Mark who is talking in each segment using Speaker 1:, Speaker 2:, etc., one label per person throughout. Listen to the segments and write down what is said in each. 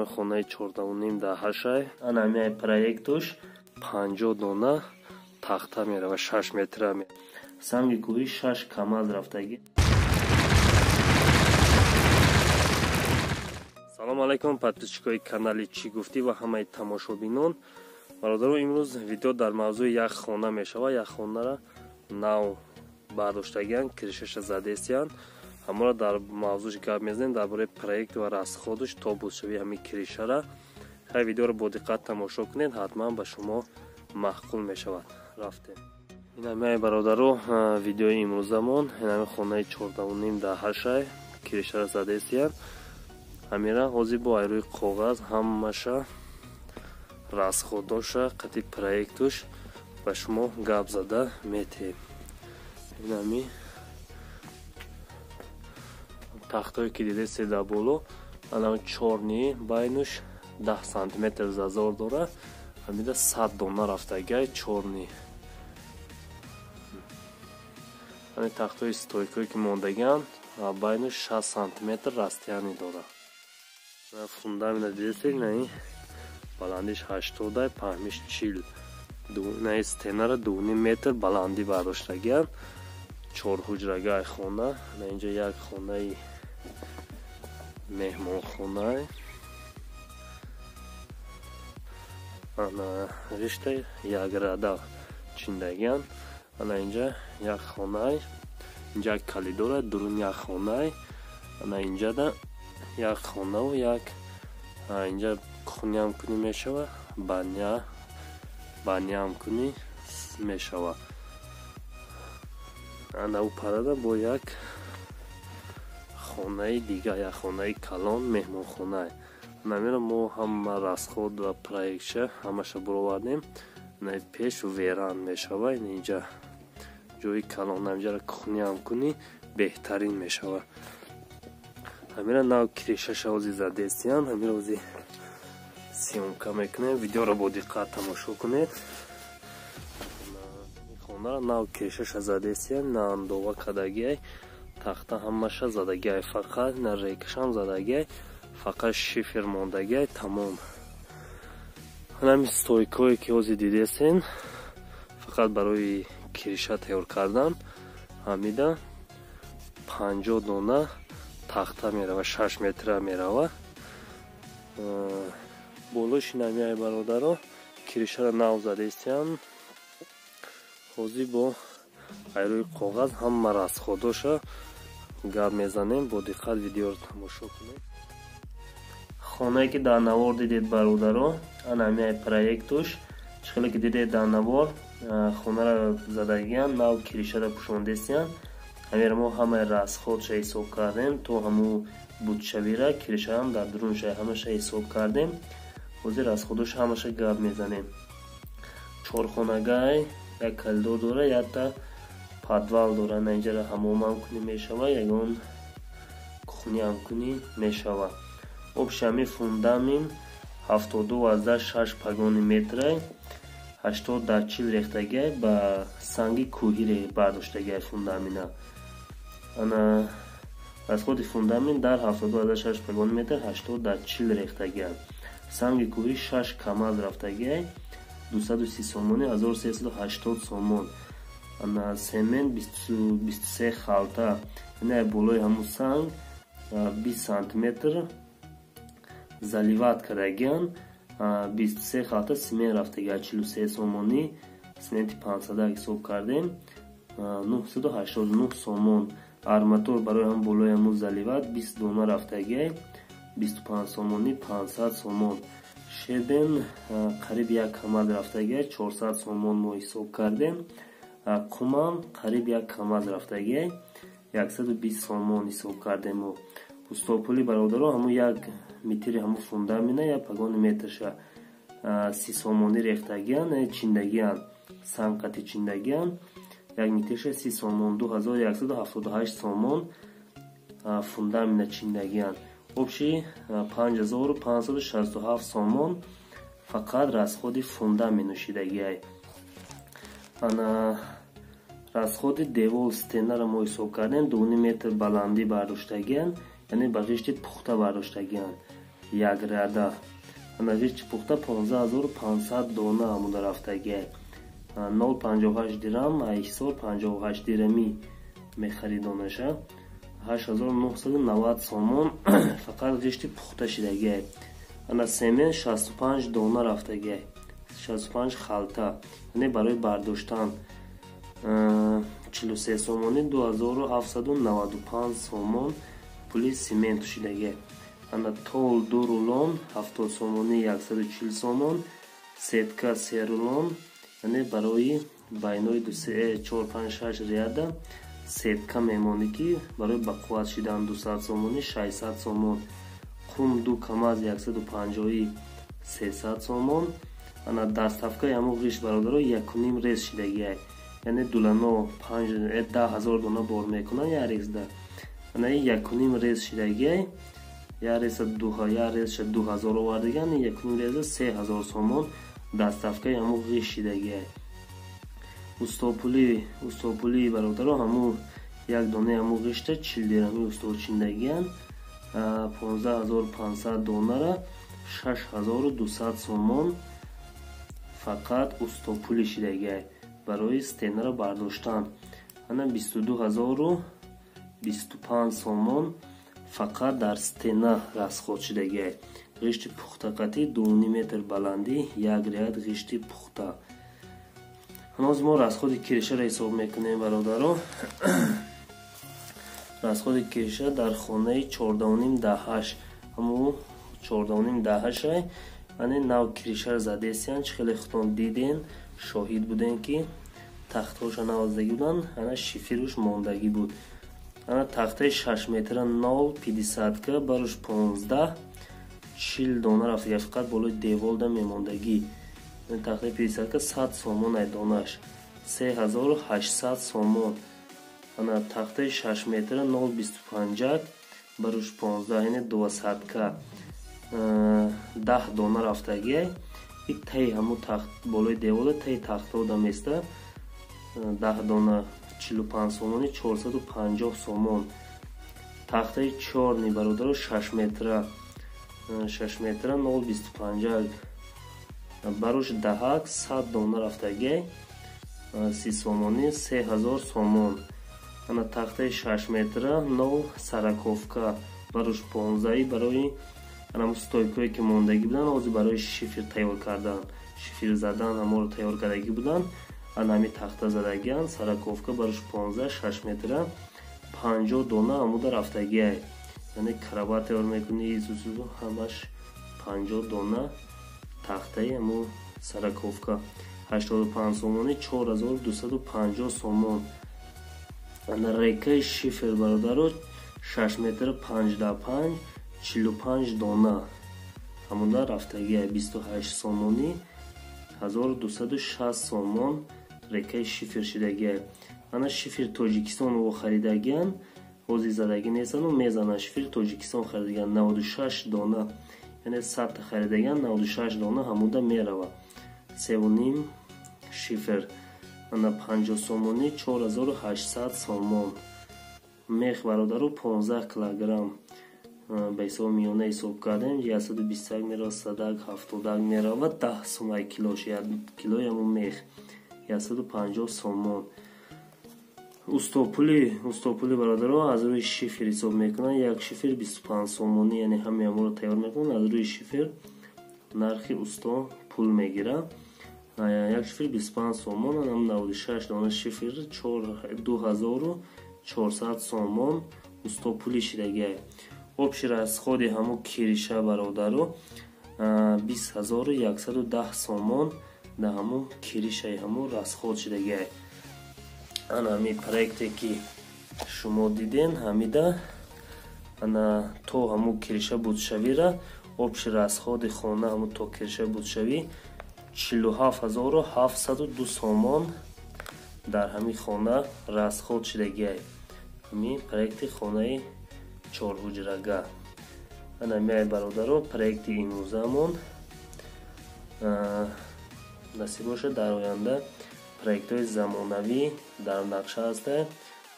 Speaker 1: Ин хонаи 14.5 дар 8. Ана ҳамин проектуш 50 дона тахта мерава, 6 метра. Санги кӯҳӣ 6 камаз рафтагӣ. Салом алайкум подписчикои канали Чӣ гуфтӣ ва ҳамаи тамошобинон. Бародаро, имрӯз видео дар мавзӯи як хона мешавад. Як хонара нав бардоштагиан, крышаша задестиян. Ҳамора дар мавзӯш гап мезанем дар бораи проект ва расходуш то бузшавии ҳамин крышара. Хай видеоро бо диққат тамошо кунед, ҳатман ба шумо маъқул мешавад. Рафтем. Ин ҳамаи бародаро видеои имрӯзамон. Ин ҳамин хонаи 14.5 дар 8 крышара задестиян. Ҳамира ҳозир бо айрӯи коғаз ҳамаша расходоша қати проектуш ба шумо гап зада метиҳем. Ин ҳами тахтое ки дидед дар боло, ана чорни байнуш 10 сантиметр зазор дора. Ҳамида 100 дона рафтагай чорни. Ҳами тахтои стойкое ки мондагианд, байнуш 60 сантиметр растияни дора. Фундамента дидед, на баландиш 80, паҳмиш 40. На стенара 2.5 метр баландӣ бардоштагианд. 4 ҳуҷрагай хона. На инҷа як хонаи меҳмонхона. Ана ришта як рада чиндагианд. Ана инҷа як хонай, инҷа як калидора, дурун як хонай. Ана инҷада як хонаву як инҷа кухняам кунӣ мешава, баняам кунӣ мешава. Ана ӯ парада бо як хонаи дига, як хонаи калон меҳмонхона. Намера мо ҳама расход ва проектша ҳамаша буровардем. На пеш веран мешава, инҷа ҷои калон, инҷара кухняам кунӣ беҳтарин мешава. Ҳамира нав крышаша ҳози задестиян, ҳамира ҳози съёмка мекунем. Видеоро бо диққат тамошо кунед. Хонара нав крышаша задестиян, наандова кадагиай, тахта ҳамаша задагиай, фақат на рекашам задагиай, фақат шифер мондагиай, тамом. Ҳамин стойкое ки ҳози дидесен, фақат барои крыша тайёр кардан, ҳамида 50 дона тахта мерава, 6 метра мерава. Болош инамиай бародаро, крышара нав задестиян. Ҳозир бо айрӯи коғаз ҳама расходоша гап мезанем. Бо диққат видеоро тамошо кунед. Хонае ки дар навор дидед бародаро, ана ҳамиай проектуш. Чӣ хеле ки дидед дар навор, хонара задагиян, нав крышара пӯшондестиян. Ҳамира мо ҳамаи расходша ҳисоб кардем, то ҳаму будшавира крышаам дар дурунша ҳамаша ҳисоб кардем. Ҳозир расходоша ҳамаша гап мезанем. Чорхонагай як коридор дора, якта подвал дора. На инҷара ҳамомам кунӣ мешава, ягон кухняам кунӣ мешава. Общий ҳами фундамент 72.6 погони метрай, 80 дар 40 рехтагиай, ба санги кӯҳӣ бардоштагиай фундамента. Ана расходи фундамент дар 72.6 погони метр 80 дар 40 рехтагиай. Санги кӯҳӣ 6 камаз рафтагиай, 230 сомонӣ, 1380 сомон. Ана семент 23 халта, яъне болои ҳамун санг 20 сантиметр заливать кардагиан, 23 халта семент рафтагиай, 43 сомонӣ, сементи 500 ҳисоб кардем, 989 сомон. Арматур барои ҳам болои ҳамун заливать 20 дона рафтагиай, 25 сомонӣ, 500 сомон. Щебень қариб як камаз рафтагиай, 400 сомон мо ҳисоб кардем. Қумам қариб як камаз рафтагиай, 120 сомон ҳисоб кардем. Мо устопули бародаро, ҳамун як метри ҳамун фундамента, як погони метрша 30 сомонӣ рехтагиан, чиндагиан, санг қати чиндагиан, як метрша 30 сомон, 2178 сомон фундамента чиндагиан. Общий 5567 сомон фақат расходи фундамент нӯшидагиай. Ана расходи девол стенаро мо ҳисоб кардем, 2.5 метр баландӣ бардоштагиан, яъне ба ғишти пухта бардоштагиан. як ряда. Ана ғишти пухта 15500 дона ҳамуда рафтагиай. 0,58 дирам, ҳисор 58 дирамӣ мехаридонаша. 8990 сомон фақат ғишти пухта шидагиай. Ана семент 65 дона рафтагиай. 65 халта. Яъне барои бардоштан 43 сомонӣ 2795 сомон пули сементу шидагиай. Ана тол 2 рулон 70 сомонӣ 140 сомон, сетка 3 рулон, яъне барои байнои 2 3 4 5 6 ряда сетка мемонӣ ки барои бақувват шидан 200 сомонӣ 600 сомон. Қум 2 камаз 150 300 сомон. Ана доставкаи ҳамон ғишт бародаро 1.5 рез шидагиай. Яъне дулано 5 10000 дона бор мекунанд як резда. Ана 1.5 рез шидагиай. Як реза 2000 овардагиан, 1.5 реза 3000 сомон доставкаи ҳамон ғишт шидагиай. Устопули бародаро ҳамун як донаи ҳамун ғишта 40 дирами усто чиндагиан. 15500 донара 6200 сомон фақат устопули шидагиай барои стенара бардоштан. Ана 22025 сомон фақат дар стена расход шидагиай. Ғишти пухтақати 2.5 метр баландӣ, як ряд ғишти пухта. Ҳанӯз мо расходи киришаро ҳисоб мекунем бародаро. Расходи кириша дар хонаи 14.5 да 8, ҳамун 14.5 да 8 ане нав киришаро задесиян. Чӣ хеле худтон диден, шоҳид буден ки тахтҳоша нав задагӣ буданд, ана шифируш мондагӣ буд. Ана тахтаи 6 метра 0,50 барош 15 40 дона рафтага, фақат болои деволда мемондагӣ. Тахтаи 50 100 сомон ай донаш, 3800 сомон. Ана тахтаи 6 метра 0,25 барош 15, яъне 200 10 дона рафтагиай. И таи ҳамун тахт болои девола таи тахтҳо даместа 10 дона 45 сомони 450 сомон. Тахтаи чорни бародаро 6 метра 6 метра 0,25 барош 10 100 дона рафтагиай, 30 сомони 3000 сомон. Ана тахтаи 6 метра 0,40 барош 15 барои ана стойкое ки мондагӣ буданд, ҳозир барои шифер тайёр кардан, шифер задан ҳаморо тайёр кардагӣ буданд. Ана ҳами тахта задагианд, сороковка барош 15 6 метра 50 дона ҳамуда рафтагиай. Яъне кровать тайёр мекунӣ, зузу ҳамаш 50 дона тахтаи ҳамун сороковка. 85 сомони 4250 сомон. Ана рекаи шифер бародаро 6 метра 5 да 5 45 дона ҳамуда рафтагиай, 28 сомони 1260 сомон рекаи шифер шидагиай. Ана шифер Тоҷикистон во харидагиан, ҳозир задагӣ нестану мезананд. Шифери Тоҷикистон харидагиан 96 дона, яъне 100 та харидагиан, 96 дона ҳамуда мерава. 3.5 шифер. Ана 50 сомони 4800 сомон. Мех бародаро 15 килограмм ба ҳисоби миёна ҳисоб кардем, 121 мерава, 170 мерава, 10 сом ай килош, як килои ҳамун мех 150 сомон. Устопули бародаро аз рӯи шифер ҳисоб мекунанд. Як шифер 25 сомонӣ, яъне ҳамаи ҳамонро тайёр мекунанд. Аз рӯи шифер нархи усто пул мегирад. Як шифер 25 сомон, анам 96 дона шифер 2400 сомон устопули шидагиай. Общий расходи ҳамун кириша бародаро 20110 сомон дар ҳамун киришаи ҳамун расход шидагиай. Ана ҳами проекте ки шумо диден ҳамида ана то ҳамун кириша будшавира общий расходи хона ҳамун то кириша будшавӣ 47702 сомон дар ҳамин хона расход шидагиай. Ҳамин проекти хонаи чорҳуҷрага. Ана меай бародаро проекти имрӯзамон. Насиб бошад дар оянда проектҳои замонавӣ дар нақша ҳастанд,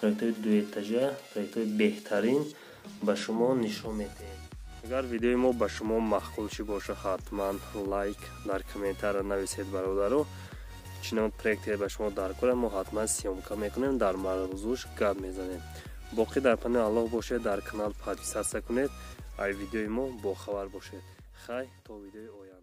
Speaker 1: проектҳои дуэтажа, проектҳои беҳтарин ба шумо нишон медиҳем. Агар видеои мо ба шумо маъқул ши боша, ҳатман лайк, дар комментария нависед, бародаро. Чинон проекте ба шумо дар кора, мо ҳатман съёмка мекунем, дар мавзӯш гап мезанем. Боқӣ дар панои Аллоҳ бошед, дар канал подписаться кунед, ай видеои мо бохабар бошед. Хай, то видеои оянда.